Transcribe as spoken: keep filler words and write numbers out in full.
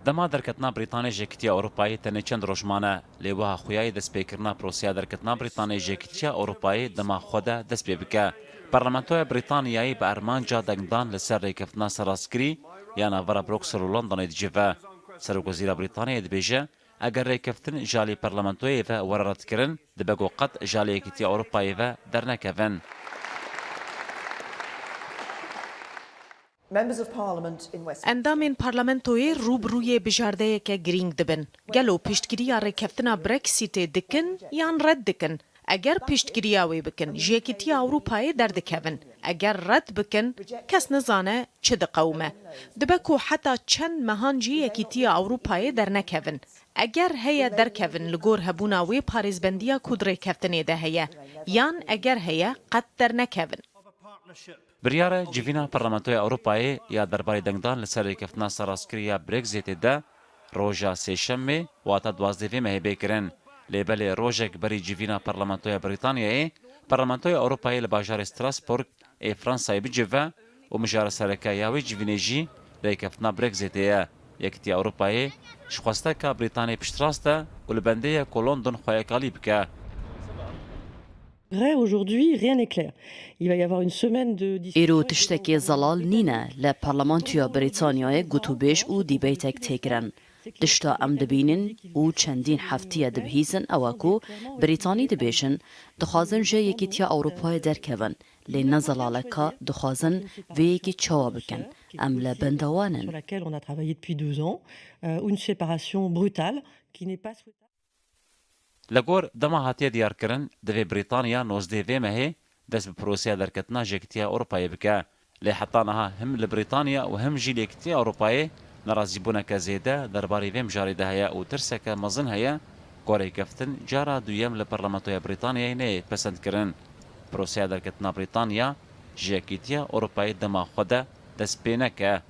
Dema derketina Brîtanê ji Yekîtiya Ewropayê tenê çend roj mane, lê wiha xuya ye destpêkirina proseya derketina Brîtanê ji Yekîtiya Ewropayê dema xwe de dest pê bike. Parlamentoya Brîtaniyayê bi armanca dengdan li ser rêkeftina serrastkirî ya navbera Bruksel û Londonê dicive. Serokwezîra Brîtaniyê dibêje, eger rêkeftin ji alî parlamentoyê ve were redkirin, dibe ku qet ji alî Yekîtiya Ewropayê ve dernekevin. Members of Parliament in Westminster. Endamên parlamentoyê rû bi rûyê bijardeyeke girîng dibin. Gelo piştgiriya rêkeftina Brexitê dikin yan red dikin? Eger piştgiriya wê bikin, ji Yekîtiya Ewropayê derdikevin. Eger red bikin, kes nizane çi diqewime. Dibe ku heta çend mehan jî Yekîtiya Ewropayê dernekevin. Eger heye derkevin, li gor hebûna wê parêzbendiya ku di rêkeftinê de heye, yan eger heye, qet dernekevin. Biryar e civîna Parlamentoya Ewropayê ya derbarê dengdan li ser rêkeftina serrastkirî ya Brexitê de roja Sêşemê, wata duwazdeh vê mehê bê kirin. Lê belê rojek berî civîna Parlamentoya Brîtanyayê, Parlamentoya Ewropayê li bajarê Strasbourg ê Fransayê bicive û mijara sereke ya wê civînê jî rêkeftina Brexitê ye. Yekîtiya Ewropayê ji xwesteka Brîtanê piştrast e û li bendê ye ku London xweyek alî bike. Vrai, aujourd'hui, rien n'est clair. Il va y avoir une semaine de discussion. Îro tiştekê zelal nîne. Li Parlamentoya Brîtanyayê gotûbêj û dîbeytek tê kirin. Tişta em dibînin û çendîn heftiye dibihîzin ew e ku Brîtanî dibêjin, dixwazin ji Yekîtiya Ewropayê derkevin, lê ne zelaleka dixwazin vê yekê çawa bikin. Em li benda wan in. Sur laquelle on a travaillé depuis douze ans, euh, une séparation brutale qui n'est pas souhaitable. Li gor dema hatiye diyarkirin, divê Brîtanya nozdeh vê mehê dest bi proseya derketina ji Yekîtiya Ewropayê bike. Lê heta niha him li Brîtanya û him jî li Yekîtiya Ewropayê nerazîbûneke zêde derbarê vê mijarê de heye û tirseke mezin heye ku rêkeftin cara duyem li Parlamentoya Brîtanyayê neyê pesendkirin. Proseya derketina Brîtanya ji Yekîtiya Ewropayê dema xwe de dest pê neke.